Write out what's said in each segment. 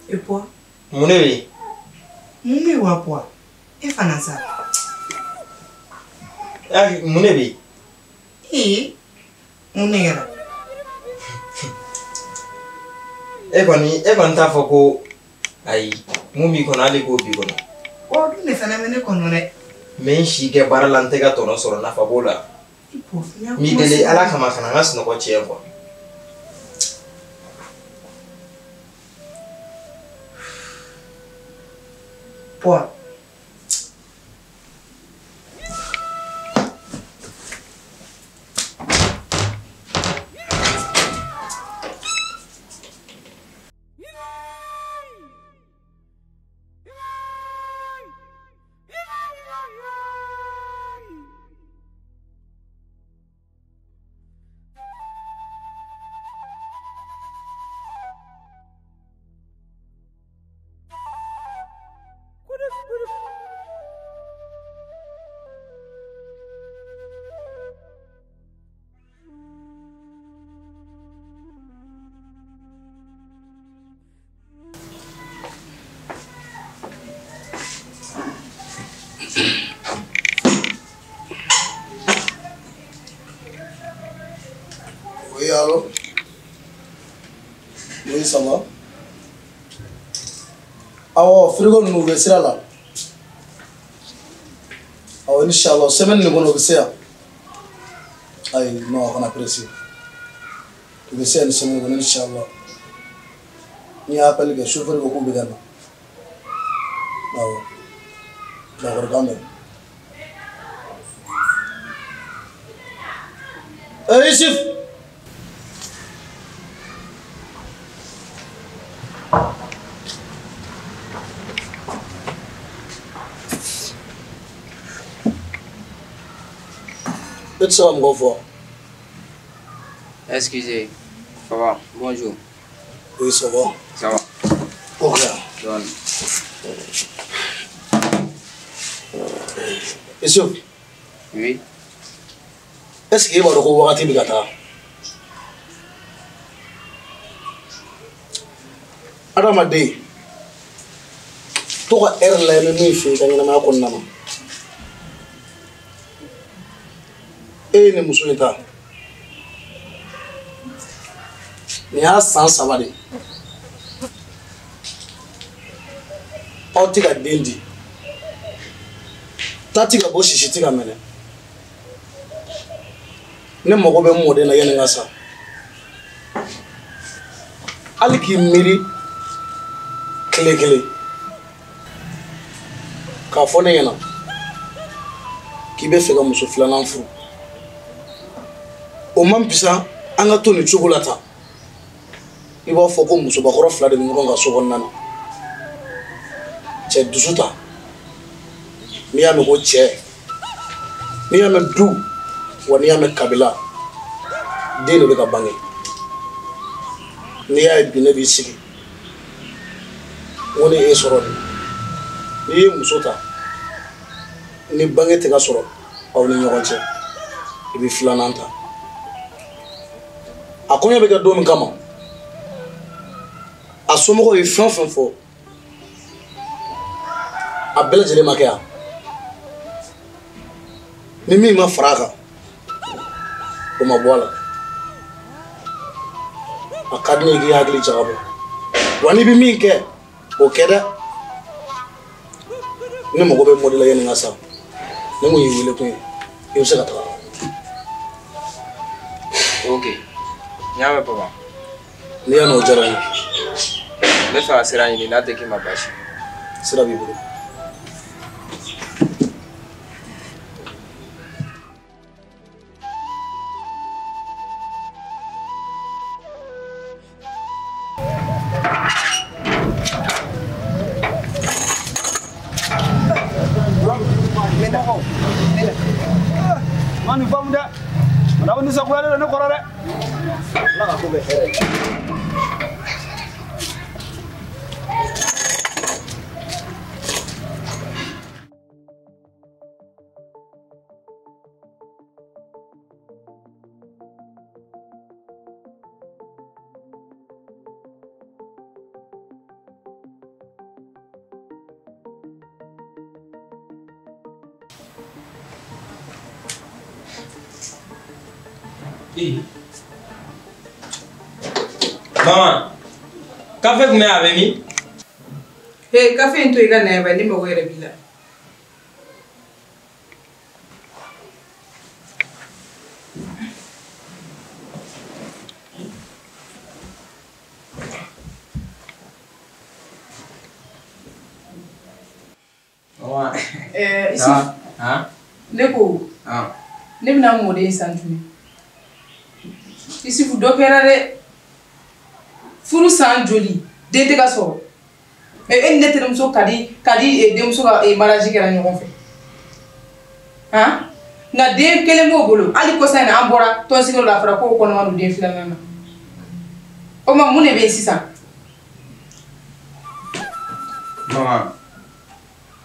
E Pua? Mun de bɛ yen? Mun bɛ yen wa Pua? E fana sa. Mun de bɛ yen? Ee, mun de kɛra? E kɔni t'a fɔ ko ayi mun b'i kɔnɔ hali k'o b'i kɔnɔ. O dun de fana bɛ ne kɔnɔ dɛ. N bɛ n si kɛ baara la n tɛ ka tɔnɔ sɔrɔ nafa b'o la. N b'i deli Ala kama kana n ka sunɔgɔ tiɲɛ quoi. Pua. Oui, allô? Oui, ça va? Awɔ, frigo ninnu u bɛ sira la. Awɔ, inchallah, semaine nin kɔnɔ u bɛ se yan. Ayi, non, a kana pressé. U bɛ se yan nin semaine kɔnɔ, inchallah. N'i y'a appel kɛ, chauffeur ko k'u bɛ ka na. Awɔ. D'accord, k'an bɛn. Yusuf! E tɛ se ka mɔgɔ fɔ. Excusez, ça va, bonjour. Oui, ça va. Ça va. Ok. Donne. Yusuf. Oui. Est-ce que e b'a dɔn ko wagati bɛ ka taa? Adamaden, to ka ɛri lajɛ ni min fɛ i ka ɲɛnamaya kɔnɔna na. E ye nin muso in ta. Nin y'a san 3 de ye. Aw tɛ ka den di. Ta tɛ ka bɔ sisi tɛ ka mɛnɛ. Ne mago bɛ mɔden na yanni n ka sa. Hali k'i miiri tile kelen k'a fɔ ne ɲɛna k'i bɛ fɛ ka muso filanan furu. O man fisa an ka to nin cogo la tan. I b'a fɔ ko musobakɔrɔ 2 de bɛ ɲɔgɔn kan so kɔnɔna na. Cɛ dusu ta. N'i y'a mɛn ko cɛ, n'i y'a mɛn du, wa n'i y'a mɛn kabila, den de bɛ ka bange. N'i y'a ye bi ne b'i sigi, n ko ne y'e sɔrɔ de. N'i ye muso ta, ni bange tɛ ka sɔrɔ aw ni ɲɔgɔn cɛ, i bɛ filanan ta. A kɔɲɔ bɛ kɛ don min kama, a somɔgɔw ye fɛn o fɛn fɔ, a bɛɛ lajɛlen ma kɛ yan. Ni min ma fara a kan, o ma bɔ a la. A ka di ne ye k'i hakili jagabɔ. Wa n'i bɛ min kɛ, o kɛ dɛ. Ne mago bɛ mɔdi la yanni n ka sa. Ne kun y'i wele kun ye, i bɛ se ka taga. Ok. N y'a mɛn papa. N'i y'a mɛn o diyara n ye. N bɛ fɛ ka sira ɲini n'a tɛ k'i ma baasi. Sira b'i bolo. Mani famu dɛ. Madame nisɔngoyalen don ne kɔrɔ dɛ. Ala ka ko bɛɛ hɛrɛ ye. Maman, kafe kun bɛ a bɛ min? Ee kafe in to i ka na yan ba, ne mago yɛrɛ b'i la. Maman. Isuf. Ne ko. Ne bɛna mɔden san jumɛn? Isufu dɔ kɛra dɛ. Furu san joli den tɛ ka sɔrɔ. E ni ne terimuso ka di denmuso ka mariage kɛra ɲɔgɔn fɛ. Han? Nka den kelen b'o bolo. Hali kɔsa in na an bɔra tɔnsigiyɔrɔ la a fɔra k'o kɔnɔma don den filanan na. O ma mun de bɛ yen sisan? Maman,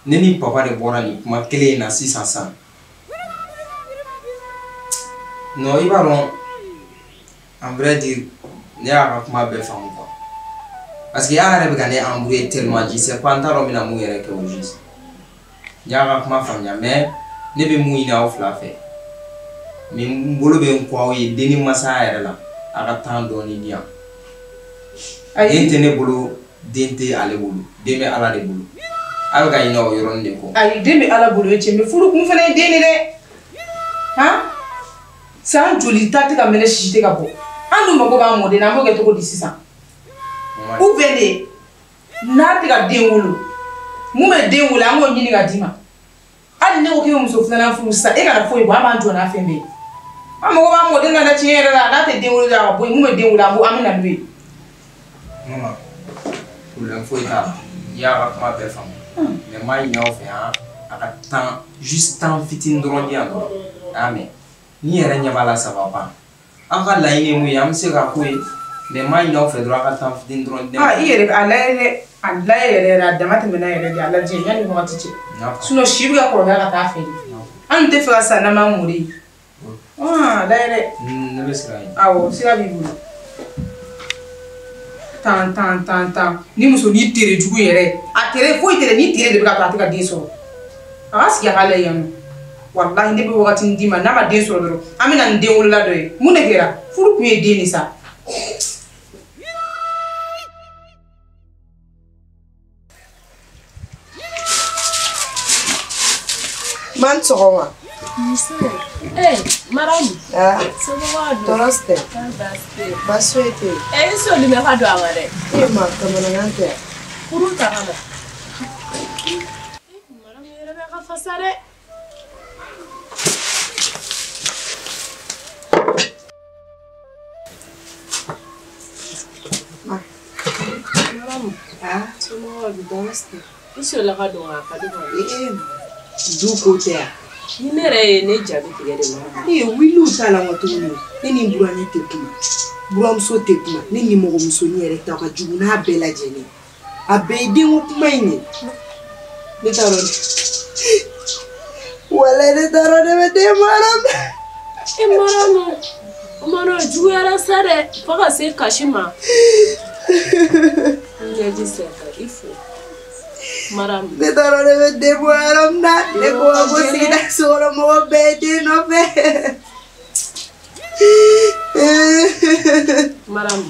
ne ni papa de bɔra nin kuma kelen in na sisan sisan. Non, i b'a dɔn, en vrai dire, ne y'a ka kuma bɛɛ faamu quoi. Parce que a yɛrɛ bɛ ka ne embrouiller tellement, je sais pas n t'a dɔn n bɛna mun yɛrɛ kɛ au juste. N y'a ka kuma faamuya mais ne bɛ mun ɲini aw fila fɛ. Mais n bolo bɛ n kɔ aw ye den ni masaya yɛrɛ la, a ka temps dɔɔni di yan. Den tɛ ne bolo, den tɛ ale bolo, den bɛ Ala de bolo. A bɛ ka ɲinɛ o yɔrɔnin de kɔ. Ayi, den bɛ Ala bolo ye cɛ, mais furu kun fana ye den de dɛ. Han? San joli ta tɛ ka mɛnɛ sisi tɛ ka bɔ. An dun mago b'an mɔden na, an b'o kɛ cogo di sisan? Ou bien de n'a tɛ ka den wolo, mun bɛ den wolo an k'o ɲini ka d'i ma. Hali ne ko k'e bɛ muso filanan furu sisan, e kana foyi bɔ, an b'an jɔ n'a fɛn bɛɛ ye. An mago b'an mɔden na dɛ tiɲɛ yɛrɛ la, n'a tɛ den wolo dɔrɔn a ka bɔ yen, mun bɛ den wolo an b'o an bɛ na n'o ye. Maman, problème foyi t'a la, n y'a ka kuma bɛɛ faamu. Mais n b'a ɲini aw fɛ yan, a ka temps, juste temps fitinin dɔrɔn di yan dɔrɔn. A y'a mɛn? N'i yɛrɛ ɲɛ b'a la ça va pas. Aw ka laɲini ye mun ye, an bɛ se k'a k'o ye. Mais n b'a ɲini aw fɛ dɔrɔn a ka temps fitinin dɔrɔn di ne ma. Ah, i yɛrɛ a lajɛ dɛ, a lajɛ yɛrɛ yɛrɛ, a dama tɛmɛna yɛrɛ de, a lajɛ yanni wagati cɛ. Sinon si bɛ ka kɔrɔbaya ka taa fɛ de. An tɛ fɛ ka sa n'an m'an mɔden ye. Ah, a lajɛ dɛ. Ne bɛ sira ɲini. Awɔ, sira b'i bolo. Tan tan tan tan ni muso ni tere jugu yɛrɛ, a tere foyi tɛ dɛ, ni tere de bɛ ka to a tɛ ka den sɔrɔ. A ka sigi a ka lajɛ yan nɔ. Walahi ne bɛ wagati d'i ma, n'a ma den sɔrɔ dɔrɔn an bɛ na ni den wolola dɔ ye. Mun de kɛra? Furu kun ye den de sa. Man sɔgɔma. Eh, Maramu. Ah. Somɔgɔw dun? Tɔɔrɔ si tɛ. Baasi tɛ yen. Baasi foyi tɛ yen. Eh, i soli bɛ ka don a ma dɛ. E ma kamanagan tɛ. Kurun ta ka na. Maramu yɛrɛ bɛ ka fasa dɛ. Ma. Maramu. Ah. Somɔgɔw dun? Tɔɔrɔ si tɛ. I solila ka don a ka di kɔni. Ee, du ko tɛ yan. Ni ne yɛrɛ ye ne jaabi tigɛ de ma. Ne ye wiliw t'a la wa tuguni. Ne ni n burankɛ tɛ kuma, buramuso tɛ kuma, ne ni mɔgɔmusonin yɛrɛ ta ka jugu n'a bɛɛ lajɛlen. A bɛɛ ye denko kuma in de. Ne t'a dɔn. Walayi ne t'a dɔn ne bɛ den bɔ yɔrɔ min na. E Maramu, o ma n'o juguyara sa dɛ, fo ka se kasi ma. N ɲɛji sɛnta i fo. Maramu. Ne t'a dɔn ne bɛ den bɔ yɔrɔ min na. Ne ko ko sigida sokɔnɔmɔgɔ bɛɛ ye den nɔfɛ. Maramu,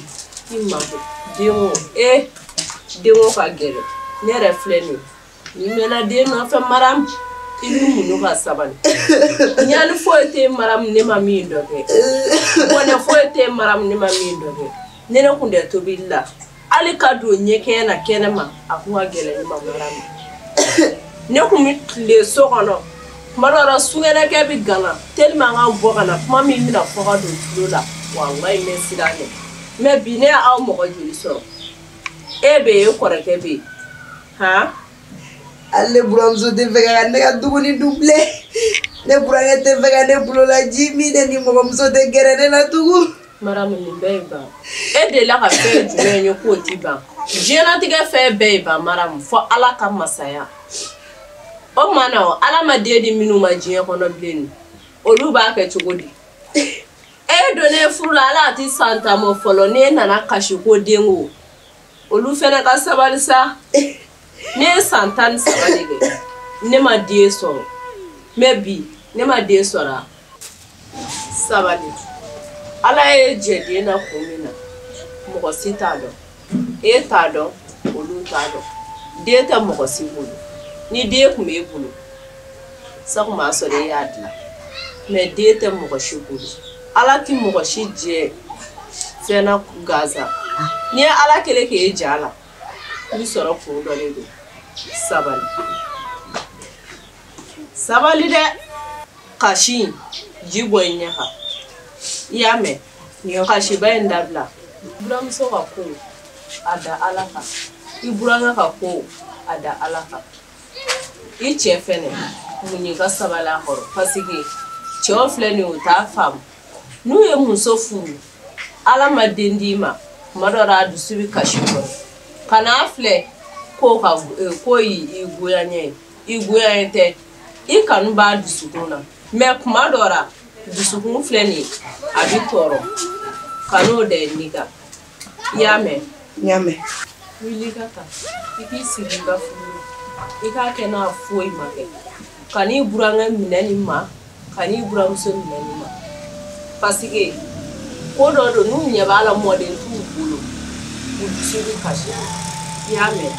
i mabɔ denko denko ka gɛlɛn. Ne yɛrɛ filɛ nin ye, n'i mɛnna den nɔfɛ Maramu, i b'i muɲu ka sabali. Ɲani foyi tɛ Maramu ne ma min dɔ kɛ. Bɔnɛ foyi tɛ Maramu ne ma min dɔ kɛ. Ne ne kun tɛ tobili la. Hali ka don ɲɛkɛɲɛ na kɛnɛ ma, a kun ka gɛlɛn ne ma Maramu. Ne kun bɛ tile so kɔnɔ. Tuma dɔw la sugunɛkɛ bɛ gana tellement an ka bɔ ka na kuma min bɛna fɔ ka don tulo la, walayi n bɛ siran dɛ. Mais bi ne y'aw mɔgɔ joli sɔrɔ? E bɛ yen, e kɔrɔkɛ bɛ yen. Han? Hali ne buramuso tɛ fɛ ka ne ka dumuni dun bilen. Ne burankɛ tɛ fɛ ka ne bololaji min, ne ni mɔgɔmuso tɛ gɛrɛ ne la tugun. Maramu nin bɛɛ ye ban. E delila ka fɛn jumɛn ye k'o ti ban? Diɲɛlatigɛ fɛn bɛɛ ye ban Maramu, fo Ala ka masaya. O tuma na o, Ala ma den di minnu ma diɲɛ kɔnɔ bilen, olu b'a kɛ cogo di? E donnen furu la, Ala a ti san tan bɔ fɔlɔ, n'e nana kasi ko denko, olu fɛnɛ ka sabali sa. Ne ye san 13 de kɛ, ne ma den sɔrɔ. Mais bi ne ma den sɔrɔ a sabali ala ye jɛ den na kun min na mɔgɔ si t'a dɔn e t'a dɔn olu t'a dɔn den tɛ mɔgɔ si bolo ni den tun b'e bolo sa kun b'a sɔrɔ e y'a dilan mais den tɛ mɔgɔ si bolo ala ti mɔgɔ si jɛ fɛn na gansan n'i ye ala kɛlen k'e ja la i bɛ sɔrɔ kun dɔ de don sabali sabali dɛ kasi ji bɔ i ɲɛ kan i y'a mɛn kasiba in dabila buramuso ka ko a da ala kan i burankɛ ka ko a da ala kan i cɛ fɛnɛ muɲu ka sabali a kɔrɔ parce que cɛw filɛ nin ye u t'a faamu n'u ye muso furu ala ma den d'i ma tuma dɔ la a dusu bɛ kasi kɔrɔ kan'a filɛ ko ka ko y'i goya ɲɛ ye i goya ɲɛ tɛ i kanu b'a dusukun na mais kuma dɔ la dusukun filɛ nin ye a bɛ tɔɔrɔ kan'o da i ni kan i y'a mɛn. N y'a mɛn. Wuli ka taa i k'i sigi i ka furu la i k'a kɛ n'a foyi ma kɛ kan'i burankɛ minɛ nin ma kan'i buramuso minɛ nin ma parce que ko dɔ don n'u ɲɛ b'a la mɔden t'u bolo u dusu bɛ kasi i y'a mɛn.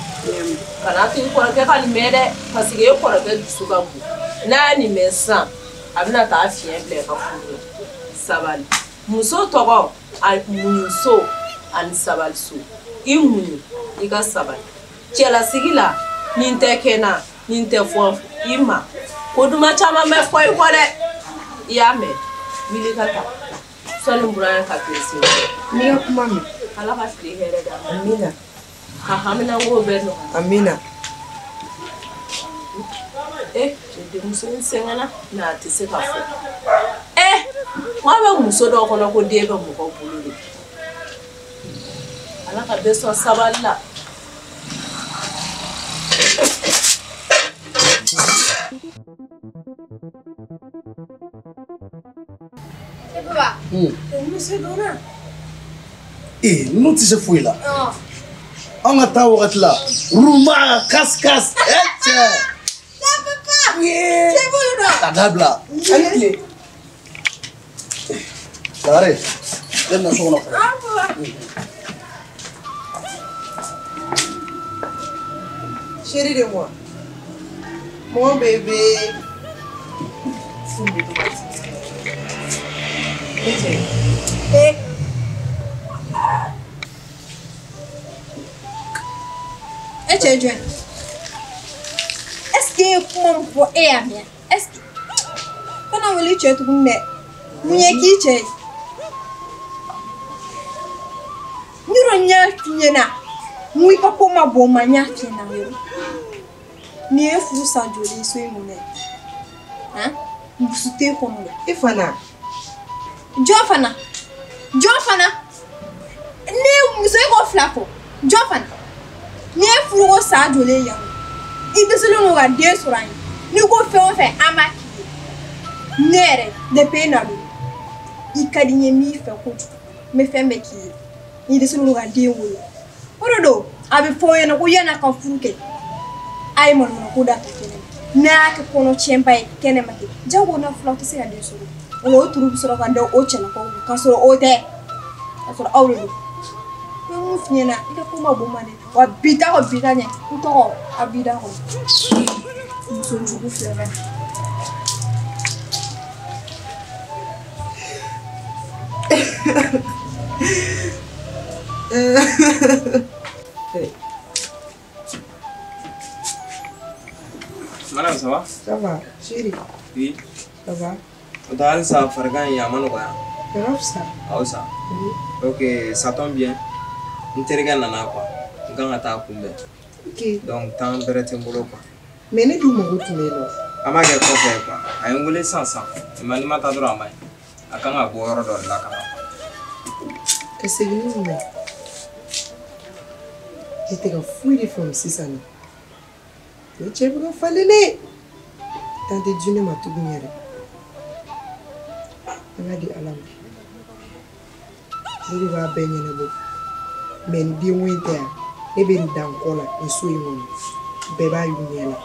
Kana to i kɔrɔkɛ ka nin mɛn dɛ parce que e kɔrɔkɛ dusu ka bon n'a ye nin mɛn sisan a bɛna taa fiɲɛ bila i ka furu la sabali muso tɔgɔ a muɲuso ani sabaliso i muɲu i ka sabali cɛlasigi la nin tɛ kɛ n na nin tɛ fɔ i ma ko duman caman bɛ fɔ i kɔ dɛ i y'a mɛn wuli ka taa sɔnni burankɛ ka perese N b'i ka kuma mɛn. Ala ka tile hɛrɛ d'a ma. Amina. Ka haminanko bɛɛ nɔgɔya. Amina. Denmuso in sɛgɛnna mais a tɛ se ka fɔ kuma bɛ muso dɔw kɔnɔ ko den bɛ mɔgɔ bolo de ala ka bɛɛ sɔn sabali la. Ninnu tɛ se foyi la anw ka taa wagati la ruma kas kas cɛ a dabila Ani tile. Lagare ne bɛna so kɔnɔ fɔlɔ. Chérie de moi. Mon bébé. E cɛ jɔn est-ce que e ye kuma min fɔ e y'a mɛn est-ce que kana wele i cɛ tuguni dɛ mun ye k'i cɛ ye yɔrɔ n y'a f'i ɲɛna n ko i ka ko ma bon ma n y'a f'i ɲɛna yɔrɔ nin ye furu san joli ye so in kɔnɔ yan han muso t'e kɔnɔ la E fana. Jɔn fana jɔn fana ne ye muso e k'o fila fɔ jɔn fana n'i ye furuko san joli ye yan i dɛsɛlen don ka den sɔrɔ an ye n'i ko fɛn o fɛn an b'a k'i ye ne yɛrɛ depuis e na don i ka di n ye n b'i fɛ kojugu n bɛ fɛn bɛɛ k'i ye n'i dɛsɛlen don ka den wolo o de don a bɛ fɔ aw ɲɛna ko yan'a ka furu kɛ a ye manamana ko da ta kɛnɛ ma n'a y'a kɛ kɔnɔ tiɲɛba ye kɛnɛ ma kɛ jago n'a fila tɛ se ka den sɔrɔ o la o turu bɛ sɔrɔ ka da o cɛlakaw kun k'a sɔrɔ o tɛ k'a sɔrɔ aw de don n bɛ mun f'i ɲɛna i ka ko ma bon ma dɛ wa bi ta kɔ bi ta ɲɛ n tɔgɔ a b'i da kɔnɔ muso jugu filɛ dɛ. Madame, ça va? Ça va, chérie. Oui. Ça va. O tɛ halisa farigan in a ma nɔgɔya. Ça va ça. Aw sa. Ok, ça tombe bien. N terikɛ nana quoi. N kan ka taa kunbɛn. Ok. Donc temps bɛrɛ tɛ n bolo quoi. Mais ne dun mago tun bɛ yen nɔ. An b'a kɛ kɔfɛ quoi. A ye n wele sisan sisan. Mais ni ma taa dɔrɔn a ma ɲi. A kan ka bɔ yɔrɔ dɔ de la ka na. Ka segin ni mun ye? Ne tɛ ka foyi de faamu sisan nɔ. Ne cɛ bɛ ka falen ne. Tan tɛ di ne ma tuguni yɛrɛ. An ka di Ala ma. Ne de b'a bɛɛ ɲɛnabɔ. Mais ni denko in tɛ yan, ne bɛ nin dan kɔ la nin so in kɔnɔ. Bɛɛ b'a y'u ɲɛ la.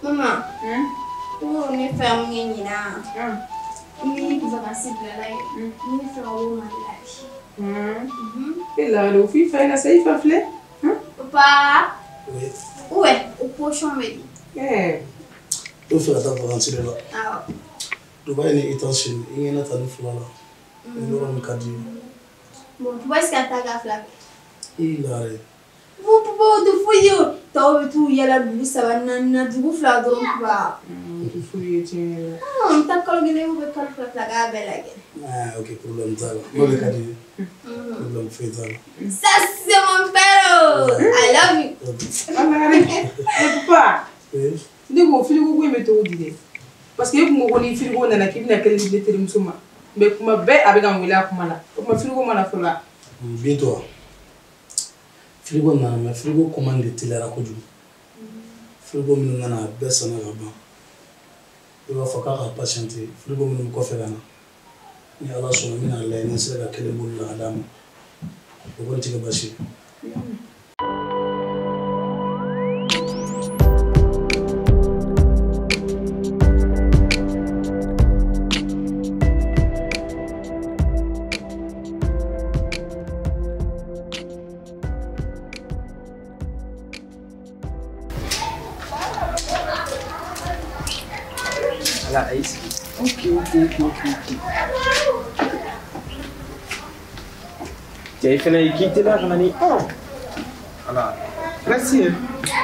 Maman, o ne fɛ mun ye ɲinan? Ni vacances bilala ye, ne fɛ ka bɔ Mali la bi. E la o f'i fa ɲɛna sa, i fa filɛ. Papa. Oui. Ouais, o potion bɛ di. O fɛ ka taa vacances de la. Awɔ. Dubaï ni États-Unis, i ɲɛna ta ni fila la. Ni yɔrɔ min ka di ye. Bon, papa, est-ce que an t'a k'a fila bɛɛ? I lare. Bon, papa, o tɛ foyi ye o. Tɔw bɛ t'u yala dugu saba naani na, dugu fila dɔrɔn papa. O tɛ foyi ye tiɲɛ yɛrɛ la. N bɛ taa kalo kelen ou bien kalo fila fila k'a bɛɛ lajɛ. Ah, ok, problème t'a la. N'o de ka di ye. Problème foyi t'a la. Ça, c'est mon père! I love you. Eh, papa. Ne ko frigo ko in bɛ cogo di dɛ? Parce que e kun ko ko ni frigo nana k'i bɛna kelen di ne terimuso ma. Mais kuma bɛɛ a bɛ ka n wele a kuma la. O tuma frigo ma na fɔlɔ wa? Bintu, frigo nana, mais frigo commande de teliyara kojugu. Frigo minnu nana a bɛɛ sanna ka ban. I b'a fɔ k'a ka patienter, frigo minnu kɔfɛ ka na. Ni Ala sɔnna n bɛna lajɛ ni n sera ka kelen bolo la ka d'a ma. O kɔni tɛ kɛ baasi ye. Ala, a y'i sigi. Ok. Cɛ i fɛnɛ i k'i teliya ka na ni. Ala. Merci.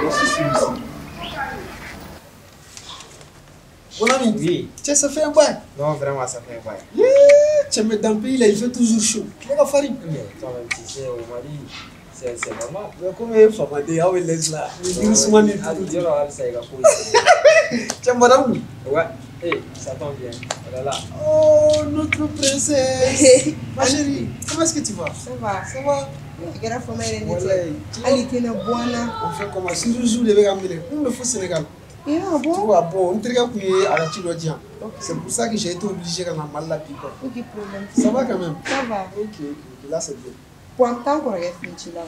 Merci, merci. Mon ami, oui. Tiens, ça fait un bail. Non, vraiment, ça fait un bail. Yeah, tiens, mais dans le pays, là, il fait toujours chaud. Tu vois la farine. Mais toi-même, tu sais, au Mali, c'est normal. Mais comment il faut pas dire, ah oui, laisse là. Doucement, il faut dire. Tiens, madame. Ouais. Hey, ça tombe bien. Voilà là. Oh, notre princesse. Ma chérie, comment est-ce que tu vas? Ça va. Ça va. Allez, on fait comment? Si je joue, je vais ramener. Nous, le faut Sénégal. Ah bon? Tu vois, bon, on à la Tchoulodia. C'est pour ça que j'ai été obligé d'aller mal la pique. Ok, problème. Ça va quand même? Ça va. Ok, là c'est bien. Pour un temps qu'on regarde là.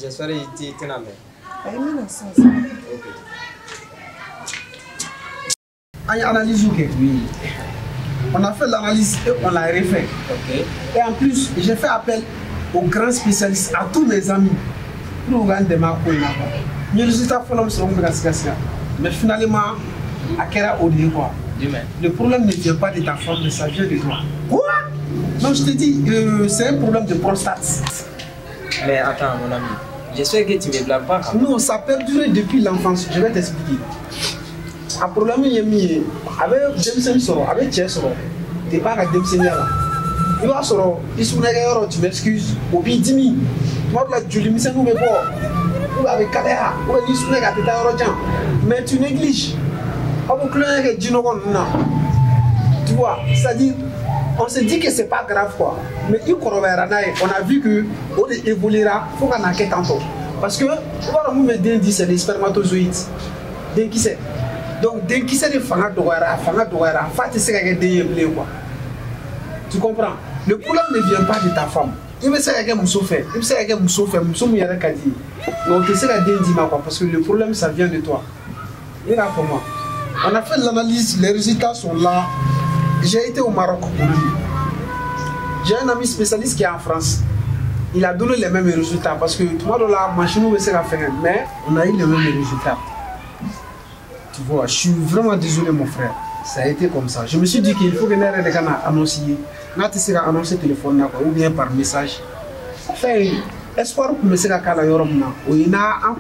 J'espère que tu es là. Ok. On a analysé, ok? Oui. On a fait l'analyse et on l'a refait. Ok. Et en plus, j'ai fait appel aux grands spécialistes, à tous mes amis, pour regarder des marques. Les résultats sont mais finalement, à quelle heure quoi? Le problème ne vient pas de ta femme, mais ça vient de toi. Quoi? Non, je te dis, c'est un problème de prostate. Mais attends, mon ami, j'espère que tu ne me blâmes pas. Quand même. Non, ça peut durer depuis l'enfance. Je vais t'expliquer. Un problème est mis avec Jameson soro, avec Chess soro. Tu n'es pas à Jameson là. Il va soro, il se tu m'excuses, au pire 10 000. Moi, la Julie Missen ou ou avec Kalea, ou mais tu négliges. Tu vois, c'est-à-dire, on se dit que c'est pas grave quoi. Mais on a vu que on évoluera, il faut qu'on enquête tantôt. Parce que, on c'est des spermatozoïdes. Donc, dès qu'il s'est quoi. Tu comprends? Le problème ne vient pas de ta femme. Il me sert à quelqu'un fait. Il me sert à quelqu'un fait. Donc, tu sais quoi, parce que le problème, ça vient de toi. Il est là pour moi. On a fait l'analyse, les résultats sont là. J'ai été au Maroc, mon ami. J'ai un ami spécialiste qui est en France. Il a donné les mêmes résultats parce que tout le monde la machine nous sert à faire, mais on a eu les mêmes résultats. Tu vois, je suis vraiment désolé, mon frère. Ça a été comme ça. Je me suis dit qu'il faut que nous annoncer. Nous avons annoncé téléphone ou bien par message. Enfin, espoir que nous avons eu un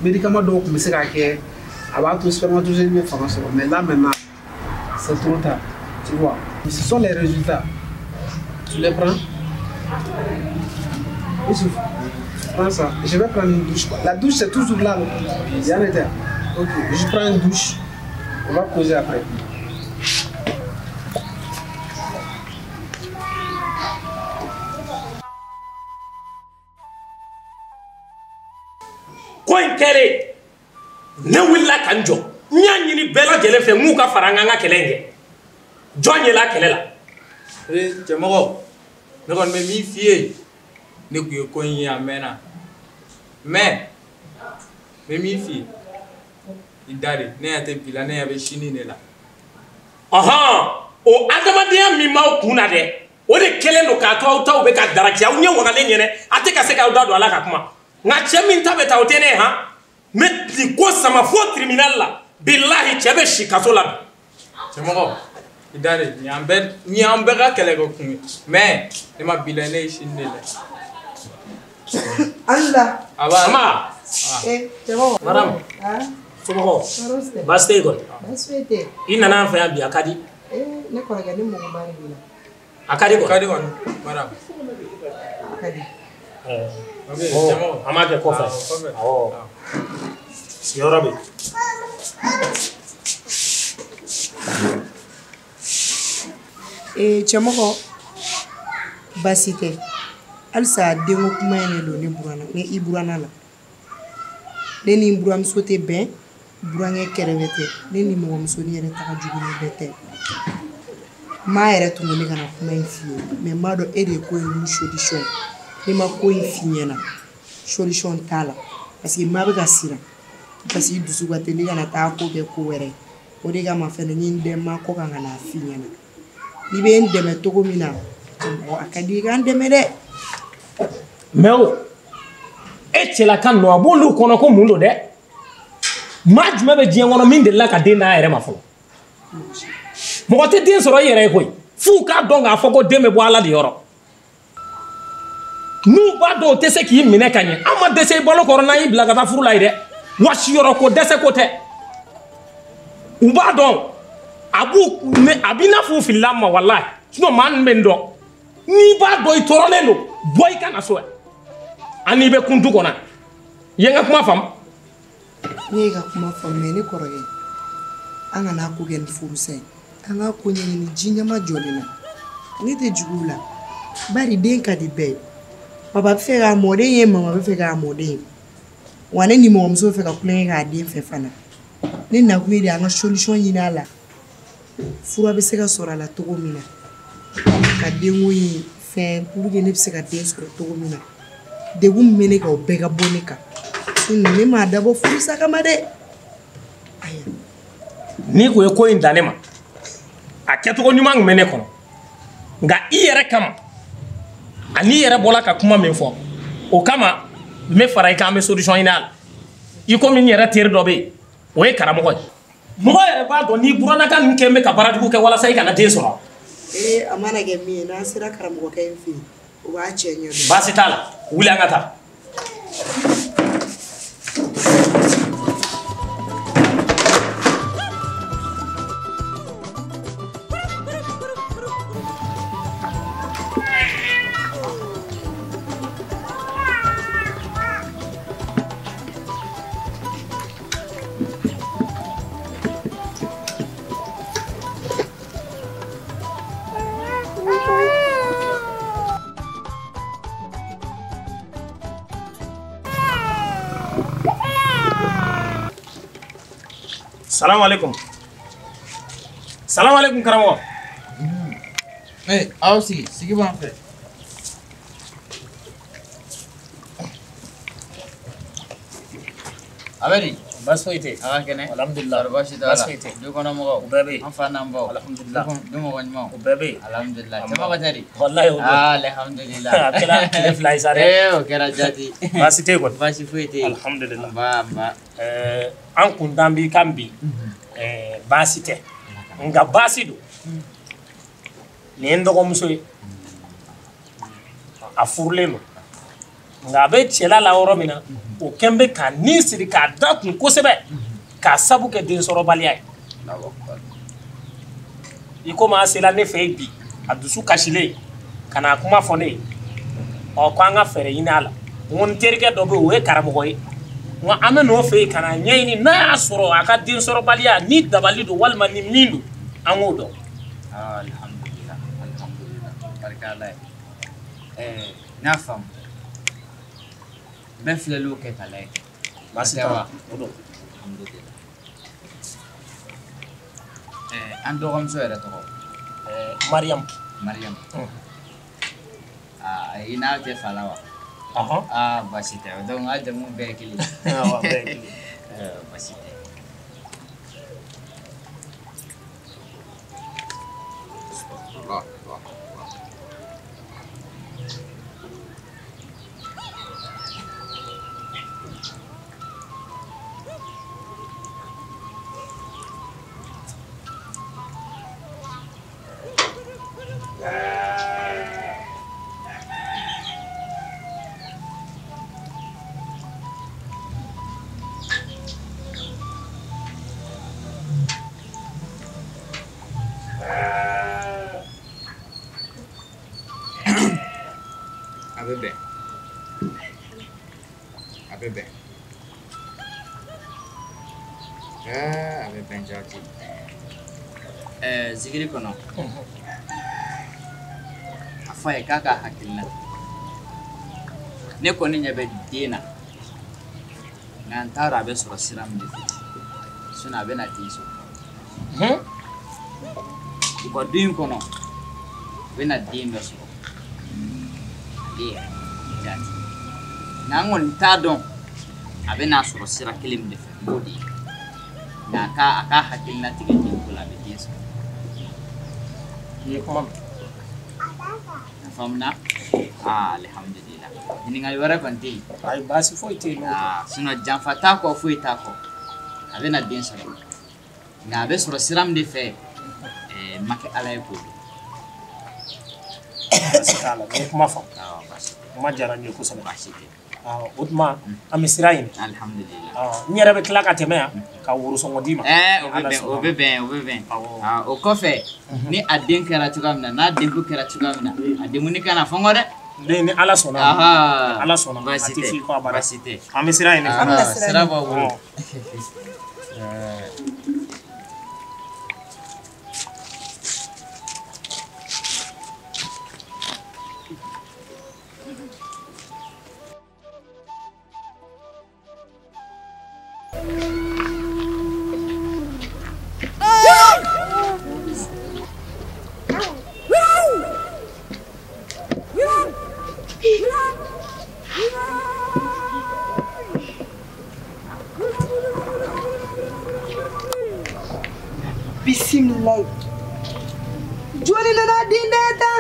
médicament donc mais là maintenant c'est trop tard. Tu vois, ce sont les résultats. Tu les prends. Youssouf, prends ça. Je vais prendre une douche. La douche c'est toujours là. Ok, je prends une douche. On va causer après. Ko in kɛlen ne wulila ka n jɔ n y'a ɲini bɛɛ lajɛlen fɛ m'u ka fara n kan ka kɛlɛ in kɛ jɔn yela kɛlɛ la. Ee cɛmɔgɔ ne kɔni bɛ min f'i ye ne tun ye ko in ye a mɛnna mais n N bɛ min f'i ye, i da de, ne ɲɛ tɛ bi la, ne ɲɛ bɛ sini de la. Ɔhɔn, o adamadenya min b'aw kun na dɛ, o de kɛlen don k'a to aw taw bɛ ka daraki aw ɲɛ wagalen ɲɛnɛ, a tɛ ka se k'aw da don a la ka kuma. Nka cɛ min ta bɛ taa o tɛ ne ye han, n bɛ nin ko sama fo tribunal la, bilahi cɛ bɛ si kaso la bi. Cɛmɔgɔ, i da de, nin y'an bɛɛ ka kɛlɛkɛ kun ye, mais ne ma bi la, ne ye sini de la. Allah. Aba. Eh, cɛmɔgɔ. Madame. Somɔgɔw. Baasi tɛ yen kɔni? Baasi foyi tɛ. I nana an fɛ yan bi, a ka di. Eh, ne kɔrɔkɛ, ne mɔgɔba de b'i la. A ka di kɔni? A ka di kɔni, madame. A ka di. An b'a kɛ kɔfɛ. Awɔ. Sigiyɔrɔ bɛ yen. Ee, cɛmɔgɔ, baasi tɛ. Halisa denko kuma in de don ne buranna, ne i buranna la. Ne ni n buramuso tɛ bɛn, burankɛ kɛrɛfɛ tɛ. Ne ni mɔgɔmusonin yɛrɛ ta ka jugu ni bɛɛ tɛ. Maa yɛrɛ tun ko ne kana kuma in f'i ye, mais n b'a dɔn e de ye ko in wuli solution ye. Ne ma ko in f'i ɲɛna, solution t'a la. Parce que maa bɛ ka siran, parce que i dusu ka teli kana taa ko kɛ ko wɛrɛ ye. O de kama fɛnɛ n ye n dɛn ma kɔ kan ka n'a f'i ɲɛna. N'i bɛ n dɛmɛ cogo min na, cɛmɔgɔ, a ka di i ka n dɛmɛ dɛ. Mais o, e cɛlaka ninnu a b'olu kɔnɔ ko mun don dɛ? Maa jumɛn bɛ diɲɛ kɔnɔ min delila ka den d'a yɛrɛ ma fɔlɔ? Mɔgɔ tɛ den sɔrɔ i yɛrɛ ye koyi. F'u k'a dɔn k'a fɔ ko den bɛ bɔ Ala de yɔrɔ. N'u b'a dɔn o tɛ se k'i minɛ ka ɲɛ, an ma dɛsɛ i balo kɔrɔ n'an y'i bila ka taa furu la yen dɛ. Wa siyɔrɔ ko dɛsɛ ko tɛ. U b'a dɔn a b'u a b'i n'a fɔ u filila ma walahi. Sinon maa ninnu bɛ nin dɔn. N'i b'a dɔn i tɔɔrɔlen don, bɔ i ka na so yan. Ani i bɛ kun du kɔnɔ. I ye n ka kuma faamu? Ne ye ka kuma faamu, mais ne kɔrɔkɛ, an kana ko kɛ ni furusa ye. An ka ko ɲɛɲini ji ɲɛma jɔlen na. Ne tɛ jugu la. Bari den ka di bɛɛ ye. Papa bɛ fɛ k'a mɔden ye, mama bɛ fɛ k'a mɔden ye. Wa ne ni mɔgɔmuso bɛ fɛ ka tulonkɛ k'a den fɛ fana. Ne nakun ye de an ka solution ɲini a la. Fura bɛ se ka sɔrɔ a la cogo min na. Ka denko in fɛn pour que ne bɛ se ka den sɔrɔ cogo min na. Degun min bɛ ne kan, o bɛɛ ka bɔ ne kan. Sinon ne m'a dabɔ furusa kama dɛ. N'i ko ye ko in dan ne ma, a kɛcogo ɲuman tun bɛ ne kɔnɔ. Nka i yɛrɛ kama, ani i yɛrɛ bɔla ka kuma min fɔ, o kama n bɛ fara i kan, an bɛ solution ɲini a la. I komi n yɛrɛ teri dɔ bɛ yen, o ye karamɔgɔ ye. Mɔgɔ yɛrɛ b'a dɔn n'i burannaka ninnu kɛ n bɛ ka baara jugu kɛ walasa i kana den sɔrɔ. Ee, a mana kɛ min ye, n'an sera karamɔgɔkɛ in fɛ yen, o b'a cɛ ɲɛ dɔn. Baasi t'a la, wuli an ka taa. Salam alaikum. Salam alaikum karamɔgɔ. Eh, aw sigi, sigi b'an fɛ. A bɛ di? Baasi foyi tɛ yen. A ka kɛnɛ? Alhamdulilah. Kɔri baasi t'a la? Baasi foyi tɛ yen. Du kɔnɔ mɔgɔw? U bɛɛ bɛ yen. An fa n'an baw? Alhamdulilah. Du mɔgɔ ɲumanw? U bɛɛ bɛ yen. Alhamdulilah. Cɛmɔgɔ tɛ di? Walahi o don. Alhamdulilah. A kɛra tile fila ye sa dɛ. Ee, o kɛra jati. Baasi tɛ yen kɔni. Baasi foyi tɛ yen. Alhamdulilah. Nba, nba. Ɛɛ, an kun dan b'i kan bi. Baasi tɛ. Nka baasi don. Nin ye n dɔgɔmuso ye. A furulen don. Nka a bɛ cɛla la yɔrɔ min na, o kɛn bɛ k'a ni siri k'a da kun kosɛbɛ, k'a sabu kɛ densɔrɔbaliya ye. I komi a sera ne fɛ yen bi, a dusu kasilen ka na kuma fɔ ne ye. Ɔ ko an ka fɛɛrɛ ɲini a la. N ko n terikɛ dɔ bɛ yen, o ye karamɔgɔ ye. N ko an bɛ n'o fɛ yen ka na ɲɛɲini n'a y'a sɔrɔ a ka densɔrɔbaliya ni dabali don walima ni min don, an k'o dɔn. Alhamdulilah, alhamdulilah. Barika Ala ye. N y'a faamu. Bɛɛ filɛliw kɛ ka lajɛ. Baasi t'a la, o don. Alhamdulilah. An dɔgɔmuso yɛrɛ tɔgɔ? Mariam. Mariam. Aa, i n'a tɛ fa la wa? Aa baasi tɛ. Donc a jamu bɛɛ ye kelen ye. Awɔ, bɛɛ ye kelen ye. Baasi tɛ. A bɛ bɛn. A bɛ bɛn. A bɛ bɛn jaati. Zikiri kɔnɔ. A fɔ a ye k'a ka hakilina. Ne kɔni ɲɛ bɛ den na. Nka n t'a dɔn a bɛ sɔrɔ sira min de fɛ. Sinon a bɛna den sɔrɔ. U ka du in kɔnɔ, u bɛna den dɔ sɔrɔ. Ale yɛrɛ jaati. Nka n kɔni t'a dɔn a bɛna sɔrɔ sira kelen min de fɛ, n b'o de ye. Nka a ka hakilina tigɛ den ko la, a bɛ den sɔrɔ. I ye kuma mɛn. A faamuna? Aa alihamudulila. Ɲininkali wɛrɛ kɔni tɛ yen. Ayi baasi foyi tɛ yen. Aa sinon janfa t'a kɔ foyi t'a kɔ. A bɛna den sɔrɔ. Nka a bɛ sɔrɔ sira min de fɛ, n ma kɛ Ala ye k'o dɔn. Baasi t'a la, n ye kuma faamu. Awɔ baasi tɛ. Kuma diyara n ye kosɛbɛ. Baasi tɛ. Awɔ o tuma an bɛ sira ɲini. Alihamudulila. N yɛrɛ bɛ tila ka tɛmɛ yan ka worosɔngɔ d'i ma. O bɛ bɛn, o bɛ bɛn, o bɛ bɛn. O kɔfɛ ni a den kɛra cogoya min na, n'a denko kɛra cogoya min na, a denkuni kana fɔ n kɔ dɛ. Ni Ala sɔnna. Ala sɔnna. Baasi A tɛ tɛ. f'i kɔ abada. Baasi tɛ. An bɛ sira ɲini. Sira b'aw bolo. Bisimilayi. Jɔnni nana den da ta?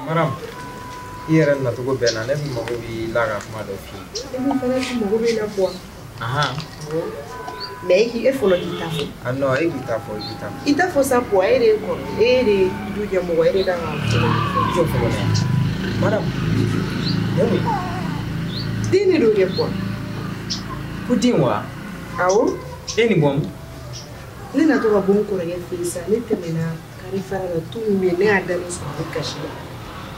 Maram, i yɛrɛ nacogo bɛɛ na ne mago b'i la ka kuma dɔ f'i ye. Ne fana mago b'i la Puwa. Mais e fɔlɔ k'i ta fɔ. Ah non, e k'i ta fɔ, i k'i ta fɔ. I ta fɔ sa Puwa, e de ye kɔrɔ, e de ye du ɲɛmɔgɔ, e de kan ka fɔlɔ. I jɔ fɔlɔ dɛ. Maram, ne mun ye? Den de don dɛ Puwa. Ko den wa? Awɔ. E ni bɔ min? Ne natɔ ka bɔ n kɔrɔkɛ fɛ yen sisan, ne tɛmɛna kari fara la, tu min bɛ yen, ne y'a dalen sɔrɔ a bɛ kasi la.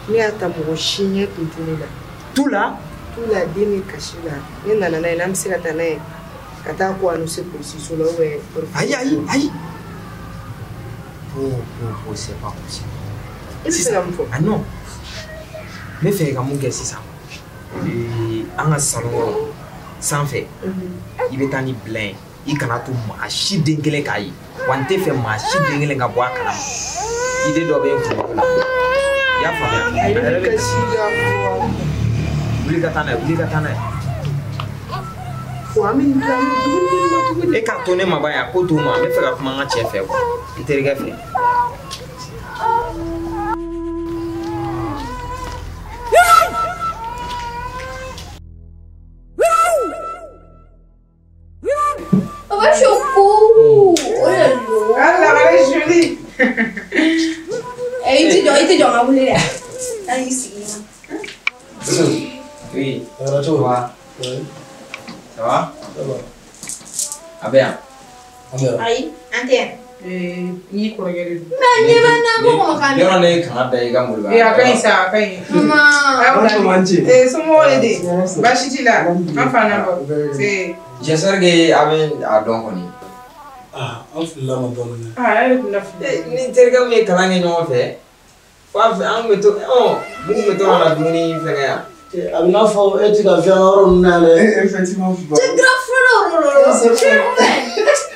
Ne y'a ta mɔgɔ si ɲɛ tun tɛ ne la. Tu la? Tu la, den bɛ kasi la. Ne nana n'a ye, n'an bɛ se ka taa n'a ye ka taa ko annoncer polisiso la ou bien. Ayi ayi ayi. Oh, c'est pas possible. E bɛ fɛ ka mun fɔ? Ah non. N bɛ fɛ ka mun kɛ sisan? An ka salon kɔrɔ sanfɛ, i bɛ taa ni bila ye. I kana to maa si den kelen k'a ye. Wa n tɛ fɛ maa si den kelen ka bɔ a kalama. Idée dɔ bɛ n kunkolo la. I y'a faamuya? A ye ne kasi la Puwa. Wuli ka taa n'a ye, wuli ka taa n'a ye. Puwa, an bɛ nin bila dumuni di ma cogo di? E k'a to ne ma ban a ko to ma, n bɛ fɛ ka kuma n ka cɛ fɛ quoi, n terikɛ fɛ. I tɛ jɔ, i tɛ jɔ n ka wuli dɛ. Taa n'i sigi yen. Oui. Ça va? Ça va? Ça va. A bɛ yan? Ayi, an tɛ yan. N'i kɔrɔkɛ de don. Mais ɲɛ bɛ n na, n ko kɔn ka Yɔrɔ ne kana da i ka moriba. A ka ɲi sa, a ka ɲi. Maman. Somɔgɔw de di? Baasi t'i la? An fa n'a baw. J'espère que a bɛ a dɔn kɔni. Ah, an filila ma dɔɔnin dɛ. Ah, e yɛrɛ tun na fili. Ni terikɛ min ye kalan kɛ ɲɔgɔn fɛ, f'a fɛ an bɛ to mun bɛ to ka na dumuni fɛngɛ yan. A bɛ n'a fɔ e ti ka fɛn yɔrɔ ninnu na yɛrɛ. Effectivement. Cɛ grand frère.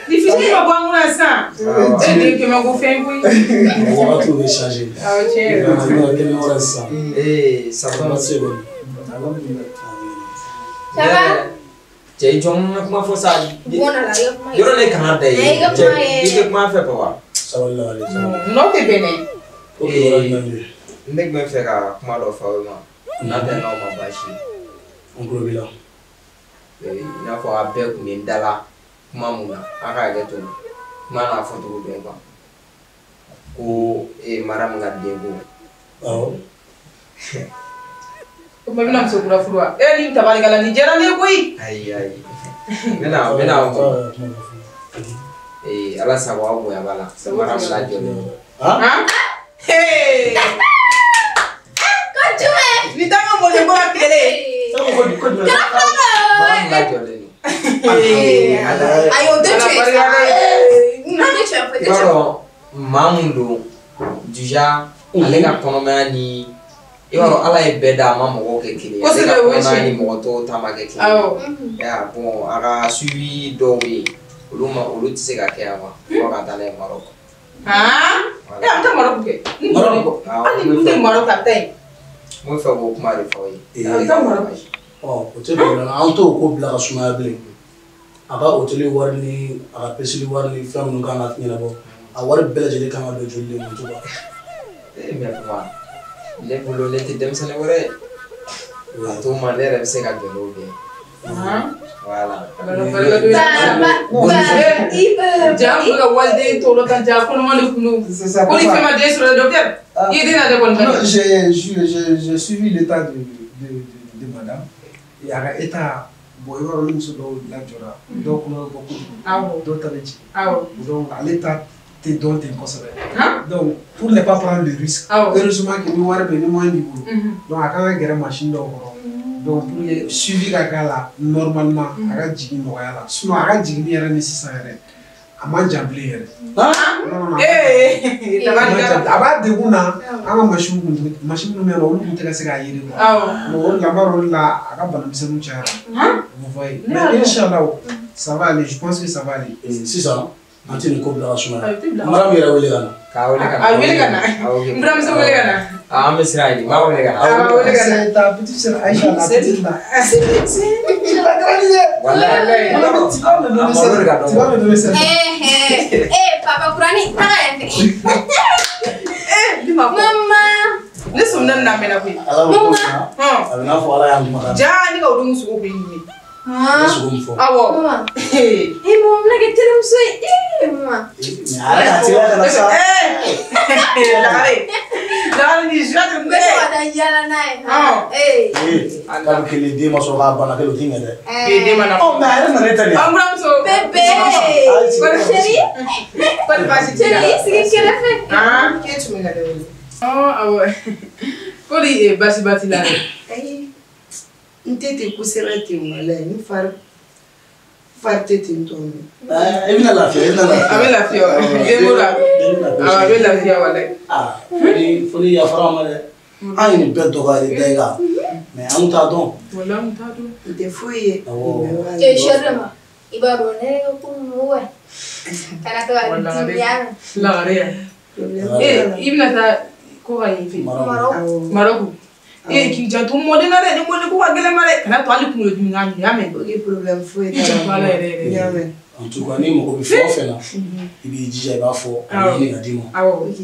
Ni fitinin ma bɔ an kunna sisan. E den kɛmɛ ko fɛn koyi. Wagatiw bɛ changer. Awɔ, tiɲɛ yɛrɛ la. A bɛna kɛ ɲɔgɔn ye sisan. Ça va. Baasi tɛ kɔni. Ça va? Cɛ i jɔ n ka kuma fɔ sa. Bon nana, i ka kuma ye. Yɔrɔ ne kana da i I ka ye. Cɛ kuma ye. i tɛ kuma fɛ papa. Sabali la ale. N'o tɛ bɛn dɛ. O kibaruya jumɛn bɛ yen? Ne tun bɛ fɛ ka kuma dɔ fɔ aw ye ma. N'a tɛ n'aw ma baasi ye. An tulo b'i la. I n'a fɔ a bɛɛ tun bɛ n da la kuma mun na, a ka hakɛ to kuma n'a fɔcogo dɔn quoi. Ko Mariam ka denko. Awɔ. O tuma i bɛna muso kura furu wa? E ni tabarikala nin diyara ne ye koyi. Ayi ayi. N bɛna o kɔ. Ala sago aw bonya b'a la. Mariam lajɔlen don. Han? Hey! Ko jumɛn? Ni t'an ka mɔden ko la kɛlɛ ye. Grand frère. Mariam lajɔlen don. Ayi, o tɛ tiɲɛ ye sa. O tɛ tiɲɛ fɔ, o tɛ I b'a tiɲɛ fɔ. dɔn maa mun don déjà ale ka kɔnɔmaya ni i b'a dɔn Ala ye bɛɛ da a ma mɔgɔw kɛ kelen ye. Ale ka Kosɛbɛ, o ye kɔnɔmaya tiɲɛ ni ye. mɔgɔ tɔw ta ma kɛ kelen Awɔ. ye. Ya bon a ka suivi dɔw bɛ yen olu ma olu tɛ se ka kɛ yan quoi fo ka taa n'a ye Maroc. Han? E a bɛ taa Maroc kɛ. N jɔlen kɔ. Hali ni n tɛ Maroc a bɛ taa yen. N bɛ fɛ k'o kuma de fɔ aw ye. A bɛ taa Maroc. Ɔ o tɛ problème an t'o ko bila ka sumaya bilen. A ka hôtel wari ni a ka peseli wari ni fɛn minnu kan ka ɲɛnabɔ a wari bɛɛ lajɛlen kan ka don joli de ma tu vois. Mais papa ne bolo ne tɛ denmisɛnnin wɛrɛ ye. A to ma ne yɛrɛ bɛ se ka jɔ n'o bɛɛ ye. Voilà. Ja n bɛ ka waliden tɔɔrɔ tan ja kɔnɔma de kun don. Ko ni fɛn ma den sɔrɔ docteur i ye den lajɛ kɔni. Non, j'ai suivi l'état de madame. Et a ka état, bon, i b'a dɔn ni muso dɔw lajɔra, dɔw kɔnɔ bɛ bɔ kojugu, dɔw ta bɛ jigin. Donc ale ta tɛ dɔn ten kosɛbɛ. Donc pour ne pas prendre le risque, heureusement que ni wari bɛ ni moyen b'i bolo. Donc a kan ka gɛrɛ machine dɔw kɔrɔ. Donc pour que suivi ka k'a la normalement, a ka jigin nɔgɔya la. Sinon a ka jiginni yɛrɛ ni sisan yɛrɛ, a man jan bilen yɛrɛ. Non, non, non. A b'a degun na, an ka machine kun machine minnu bɛ yen nɔ, olu kun tɛ ka se k'a yiri quoi. Bon o de la n b'a dɔn o de la a ka banamisɛnninw cayara. Vous voyez. Mais inchallah, ça va aller, je pense que ça va aller. Sisan an tɛ nin ko bila ka sumaya. Mariam yɛrɛ wele ka na. K'a wele ka na. A wele ka na. N buramuso wele ka na. Ah, an bɛ sira ɲini n b'a wele ka na. A wele ka na. C'est ta petite sœur Aïcha, la petite là. C'est la grande. Walayi. Tu vas me donner ça. Tu vas me donner ça. Eh, papa Kurani, taga yan fɛ. Ne ma fɔ. Maman. Ne sɔmina nin na a mɛnna koyi. Ala bɛ ko min na a bɛ n'a fɔ Ala y'an kumakan. Ja ne ka o don sogo bɛ ɲimi. Ne sogo min fɔ. Awɔ. Maman. Eh, maman bɛna kɛ terimuso ye. Eh, maman. Mais a yɛrɛ ka teliya ka na sa. Lagare. Lagare ni joie de N bɛ to ka taa yaala n'a ye. Eh. Kalo kelen den ma sɔrɔ k'a bana kelen o tɛ ɲɛ dɛ. Ee den ma na. Ɔ mais a yɛrɛ nana e ta nin ye. An buramuso. Bébé. Chérie. Kɔni baasi t'i la. Chérie, i sigi n kɛrɛfɛ. K'e tun bɛ ka ne wele. Awɔ. Ko ni baasiba t'i la dɛ. Ayi, n tɛ ten kosɛbɛ ten walayi n fari tɛ ten tɔ. I bɛna lafiya, i bɛna lafiya. A bɛ lafiya wa? Den ko la. Awɔ, a bɛ lafiya walayi. Aa fo ni yafara an ma dɛ. An ye nin bɛɛ dɔgɔya de da i kan. Mais an t'a dɔn. Walayi an t'a dɔn. N tɛ foyi ye. Awɔ. Eh, chérie ma. I b'a dɔn ne yɛrɛ ka ko ninnu wa. Kana to ka dimi ya. Lagare ya. Eh, i bɛna taa ko ka yen fɛ. Marɔku. Marɔku. Eh, k'i janto mɔden na dɛ, ni mɔden ko ka gɛlɛn ma dɛ. Kana to hali kunkolo dimi k'a minɛ, i y'a mɛn? O ye problème foyi I janto a la yɛrɛ yɛrɛ. N y'a mɛn. En tout cas, n'i mago bɛ fɛn o fɛn na, i b'i jija i b'a fɔ a bɛ ɲini ka d'i ma.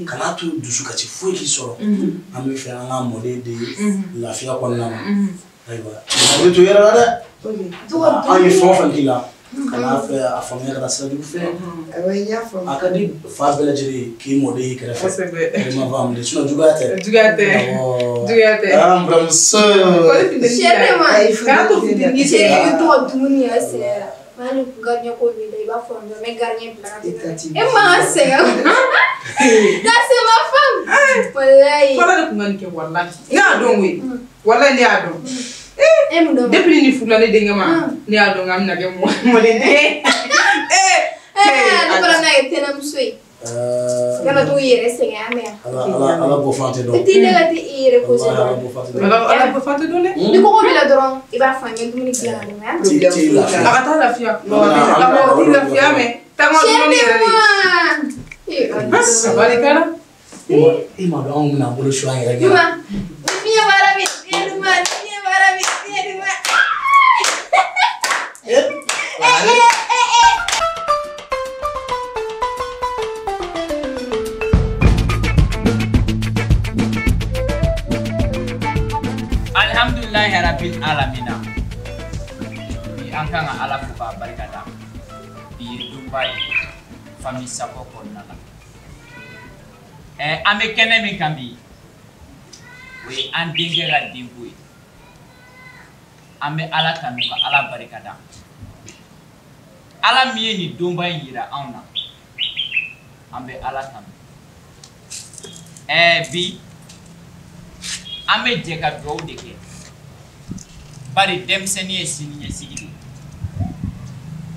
Kana to dusukasi foyi k'i sɔrɔ. An bɛ fɛ an ka mɔden de lafiya kɔnɔna na. Ayiwa, a bɛ to i yɛrɛ la dɛ. An ye fɛn o fɛn k'i la, Kana fɛ a faamuya ka taa sira jugu fɛ. A ka di fa bɛɛ lajɛlen k'i mɔden y'i kɛrɛfɛ. Kosɛbɛ. I ma faamu de sinon juguya tɛ. Juguya tɛ. Awɔ. Juguya tɛ. Ah n buramuso. Kana to funteni k'i Chérie, sɛgɛn. i bɛ to ka dumuni yɛrɛ sɛgɛn la. Hali gardien ko b'i la, i b'a fɔ n bɛ gardien bila ka taa. E man ka sɛgɛn. Ça c'est ma femme. Walayi. Fɔlɔ de kun ka nin kɛ walahi. Ne y'a dɔn koyi. Walahi ne y'a dɔn. E mun dɔn? Depuis ni furula ne denkɛ ma, ne y'a dɔn k'an bɛna kɛ mɔden den ye. Ne fana bɛna kɛ tɛnɛmuso ye. Kana t'u yɛrɛ sɛgɛn an mɛn. Ala bɔ fan tɛ dɔn. I t'i ne ka t'i yɛrɛ posé Ala dɔrɔn. bɔ fan tɛ dɔn. Ala bɔ fan tɛ dɔn dɛ. Ni kɔngɔ b'i la dɔrɔn, i b'a fɔ an ye dumuni dilan ka d'i ma. T'i lafiya. A ka taa lafiya. A ka t'i lafiya mɛ. Taa n ka dumuni yɛrɛ de. Chérie, Barikala. I ma dɔn anw bɛna bolo su an yɛrɛ Duma, ɲɛna. fiɲɛ bɔra min, fiɲɛ duman, fiɲɛ bɔra min, fiɲɛ duman. Alhamdulilahi rabbil alamina. Bi an kan ka Ala fo k'a barika da. Bi ye donba ye famille Sakɔ kɔnɔna la. An bɛ kɛnɛ min kan bi, o ye an denkɛ ka denko ye. An bɛ Ala tanu ka Ala barika da. Ala min ye nin donba in yira anw na, an bɛ Ala tanu. Bi an bɛ jɛ ka dugawu de kɛ. Bari denmisɛnnin ye sini ɲɛsigi de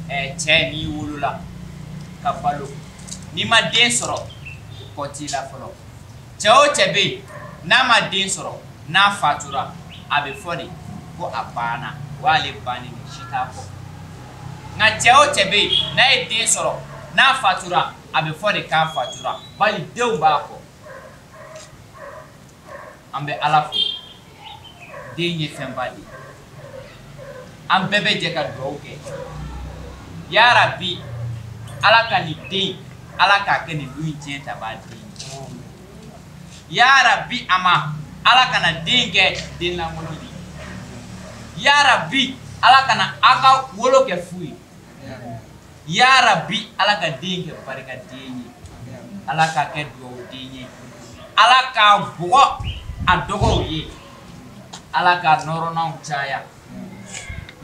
ye. Cɛ n'i wolola ka balo, n'i ma den sɔrɔ, kɔ t'i la fɔlɔ. Cɛ o cɛ bɛ yen n'a ma den sɔrɔ, n'a fatura, a bɛ fɔ de ko a banna, o y'ale bannen de, si t'a kɔ. Nka cɛ o cɛ bɛ yen n'a ye den sɔrɔ, n'a fatura, a bɛ fɔ de k'a fatura, bari denw b'a kɔ. An bɛ Ala fo, den ye fɛnba de ye. An bɛɛ bɛ jɛ ka dugawu kɛ. Yarabi, Ala ka nin den, Ala k'a kɛ nin du in tiɲɛ tabaa den ye. Yarabi a ma, Ala kana den kɛ den lankolon ye. Yarabi, Ala kana aw ka wolo kɛ fu ye. Yarabi, Ala ka den kɛ barikaden ye. Ala k'a kɛ dugawuden ye. Ala k'a bugɔ a dɔgɔw ye. Ala k'a nɔrɔnanw caya.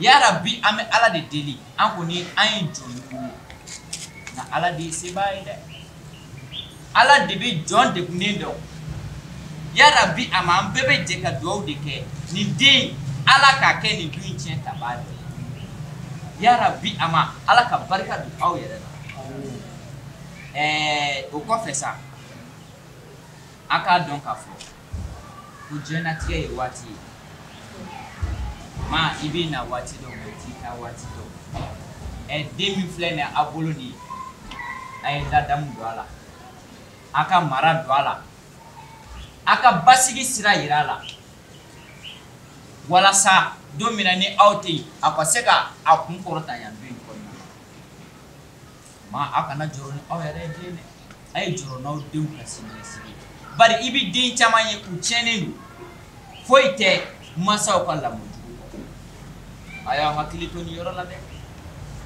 Yarabi, an bɛ Ala de deli. An kɔni an ye jɔnw ye. Nka Ala de ye sebaa ye dɛ. Ala de bɛ jɔn degunnen dɔn. Yarabi a ma, an bɛɛ bɛ jɛ ka dugawu de kɛ. Nin den, Ala k'a kɛ nin du in tiɲɛ tabaa de ye. Yarabi a ma, Ala ka barika don aw yɛrɛ la. O kɔfɛ sa, a k'a dɔn k'a fɔ ko diɲɛlatigɛ ye waati ye. Maa i bɛ na waati dɔw la, i t'i taa waati dɔw. Den min filɛ nin ye aw bolo nin ye, a ye ladamu don a la, a ka mara don a la, a ka basigi sira yira a la, walasa don min na ni aw tɛ yen, a ka se ka a kun kɔrɔta yan du in kɔnɔna na. Maa aw kana jɔrɔ ni aw yɛrɛ ye bilen dɛ, a ye jɔrɔ n'aw denw ka siniɲɛsigi ye. Bari i bɛ den caman ye u tiɲɛnen don, foyi tɛ mansaw ka lamɔ jugu kɔ. A y'aw hakili to nin yɔrɔ la dɛ.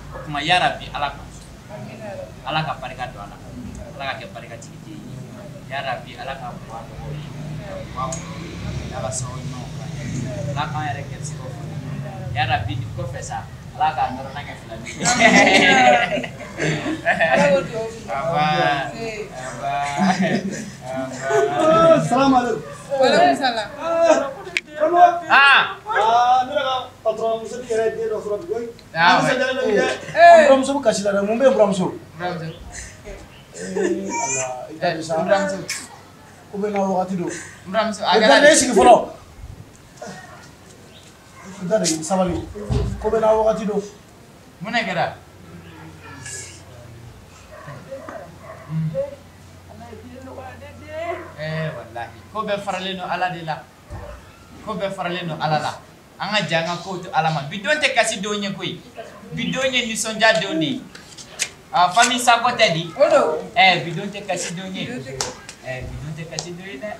O tuma yarabi Ala ka Ala ka barika don a la, Ala ka kɛ barikatigi den ye. Yarabi Ala ka bɔ a dɔgɔw ye, ka bɔ a kɔrɔw ye, Ala ka sababu ɲumanw k'an ye, Ala k'an yɛrɛ gɛrisigɛw foni. Yarabi nin kɔfɛ sa, Ala k'a nɔrɔnan kɛ fila ye. Aba, aba, aba. Salam alaikum. Walaikum salam. Ah. Ah, ne yɛrɛ ka patron muso yɛrɛ ye den dɔ sɔrɔ bi koyi. Ah, An nisɔndiyalen don bi dɛ. An buramuso bɛ kasi la dɛ, mun bɛ yen buramuso? Buramuso. Ala, i da don sa. Buramuso. Ko bɛ n'a wagati don. Buramuso, a I kɛra da di? e sigi fɔlɔ. I da de sabali. Ko bɛ n'a wagati don. Mun de kɛra? Wallahi, ko bɛɛ faralen don Ala de la. Ko bɛɛ faralen don Ala la. An ka jɛ an ka kow to Ala ma. Bi don tɛ kasi don ye koyi. Bi don ye nisɔndiya don de ye. Ah, famille Sakɔ tɛ di? O don. Bi don tɛ kasi don ye. Bi don tɛ kasi don ye dɛ.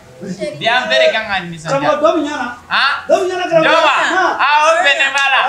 Bi an bɛɛ de kan ka nisɔndiya. Karamɔgɔ dɔ bɛ ɲana. Ah? Dɔ bɛ ɲana karamɔgɔ. Dɔ wa? Ah, o bɛnnen b'a la.